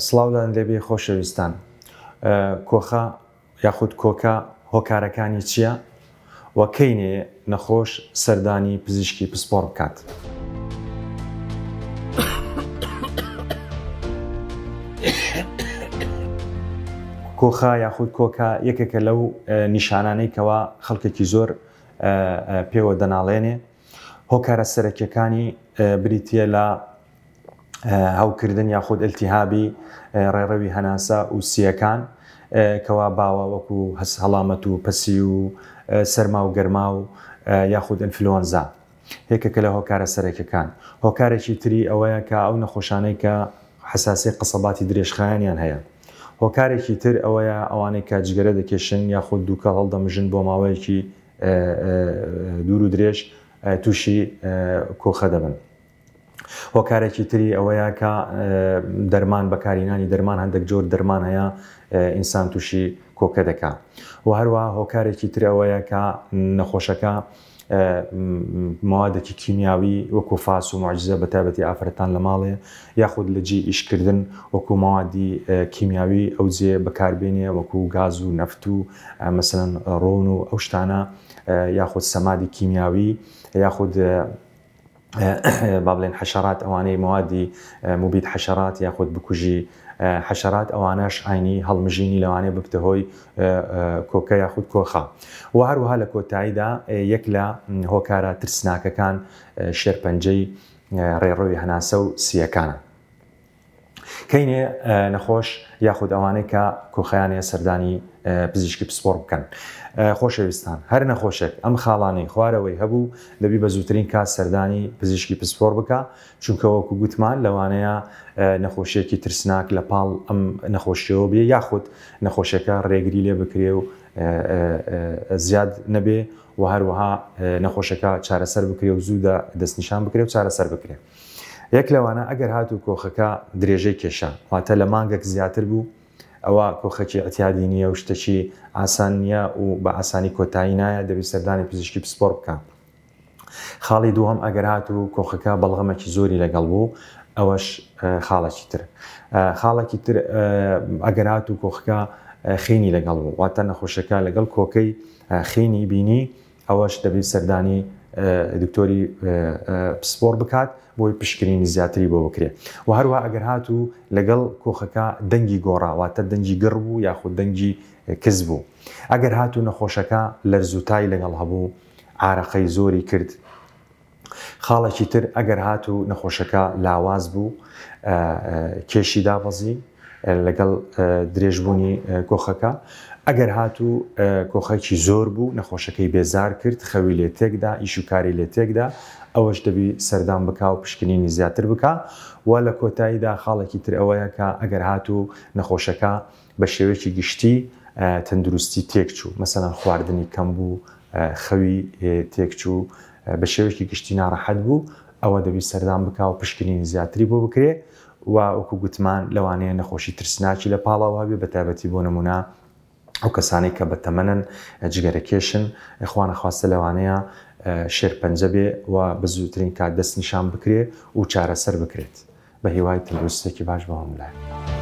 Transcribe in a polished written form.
سڵاولان لێبێ خۆشەویستان. کۆخە یاخود کۆکە هۆکارەکانی چییە و کەینێ نەخۆش سەردانی پزیشکی پسپۆڕ بکات؟ کۆخە یاخود کۆکە یەکێکە لەو نیشانانەی کەوا خەڵکێکی زۆر پێوە دەناڵێنێ. هۆکارە سەرەکیەکانی بریتییە لە هەوکردن یاخود ئلتیهابی ڕێڕەوی هەناسە و سییەکان کەوا باوە وەکو هەس هەڵامەت و پەسی و سەرما و گەرما و یاخود ئینفلۆنزا یەکێکە لە هۆکارە سەرەکیەکان. هۆکارێکی تری ئەوەیە کە ئەو نەخۆشانەی کە حەساسی قەسەباتی درێژخایەنیان هەیە. هۆکارێکی تر ئەوەیە ئەوانەی کە جگەرە دەکێشن یاخود دووکەڵ هەڵدەمژن بۆ ماوەیەکی دوور و درێژ تووشی کۆخە دەبن. هۆکارێکی تری ئەوەیە کە دەرمان بەکارهینانی دەرمان هەندێک جۆر دەرمان هەیە ئینسان تووشی کۆکە دەکا و هەروە هۆکارێکی تر ئەوەیە کە نەخۆشەکە موادێکی کیمیاوی وەکو فاس و معجزە بە تایبەتی ئافرەتان لە ماڵێ یاخود لە جێی ئیشکردن وەکو مەوادی کیمیاوی ئەو جێ بەکاربێنێ وەکو گاز و نەفت و مەسەلەن ڕۆن و ئەو شتانە یاخود سەمادی کیمیاوی یاخود با بڵێن حەشەرات ئەوانەی مەوادی موبید حەشەرات یاخود بکوژی حەشەرات ئەوانەش ئاینی هەڵمژینی لەوانەیە ببتە هۆی کۆکە یاخود کۆخە و هەروەها لە کۆتاییدا یەک لە هۆکارە ترسناکەکان شێرپەنجەی ڕێڕەوی هەناسە و سییەکانە. کەینێ نەخۆش یاخود ئەوانەی کە کۆخەیان هەیە سەردانی پزیشکی پسپۆڕ بکەن. خۆشەویستان هەر نەخۆشێک ئەم خاڵانەی خوارەوەی هەبوو دەبی بە زووترین کات سەردانی پزیشکی پسپۆڕ بکا چونکە وەکو گوتمان لەوانەیە نەخۆشیەکی ترسناک لە پاڵ ئەم نەخۆشیەوە بێ یاخود نەخۆشیەکە ڕێگری لێ بکرێ و زیاد نەبێ و هەروەها نەخۆشەکە چارەسەر بکرێ و زوو دەستنیشان بکرێ و چارەسەر بکرێ. یەک لەوانە ئەگەر هاتوو کۆخەکە درێژەی کێشا واتە لە مانگەک زیاتر بوو ئەوە کۆخەکی ئیعتیادی نییە و شتەکی ئاسان نییە و بە ئاسانی کۆتایی نایە دەبی سەردانی پزیشکی پسپۆڕ بکا. خاڵی دووهەم ئەگەر هاتوو کۆخەکە بەڵغەمێکی زۆری لەگەڵ بوو ئەوەش خاڵێکی تر. خاڵێکی تر ئەگەر هاتوو کۆخەکە خینی لەگەڵ بوو واتە نەخۆشەکە لەگەڵ کۆکەی خینی بینی ئەوەش دەبی سەردانی دکتۆری پسپۆڕ بکات بۆی پشکنینی زیاتری بۆ بکرێ و هەروە ئەگەر هاتوو لەگەڵ کۆخەکە دەنگی گۆڕا واتە دەنگی گڕ بوو یاخود دەنگی کز بوو ئەگەر هاتوو نەخۆشەکە لەرزوتای لەگەڵ هەبوو عارەقەی زۆری کرد خاڵێکی تر ئەگەر هاتوو نەخۆشەکە لاواز بوو کێشی دابەزی لەگەڵ درێژبوونی کۆخەکە ئەگەر هاتوو کۆخەکی زۆر بوو نەخۆشەکەی بێزار کرد خەوی لێ تێکدا ئیش و کاری لێ تێکدا ئەوەش دەبی سەردان بکا و پشکنینی زیاتر بکا و لە کۆتاییدا خاڵێکی تر ئەوەیە کە ئەگەر هاتوو نەخۆشەکە بە شێوەیەکی گشتی تەندروستی تێکچوو، مەسەلەن خواردنی کەم بوو، خەوی تێکچوو، بە شێوەیەکی گشتی ناڕەحەت بوو، ئەوە دەبی سەردان بکا و پشکنینی زیاتری بۆ بکرێ و وەکو گوتمان لەوانەیە نەخۆشی ترسناکی لە پاڵەوە هەبێ بە تایبەتی بۆ نموونە ئەو کەسانەی کە بە تەمەنن جگەرەکێشن خوانەخواستە لەوانەیە شێرپەنجە بێ و بە زووترین کات دەستنیشان بکرێ و چارەسەر بکرێت. بە هیوای تەندروستیەکی باش بۆ هەموو لایەک.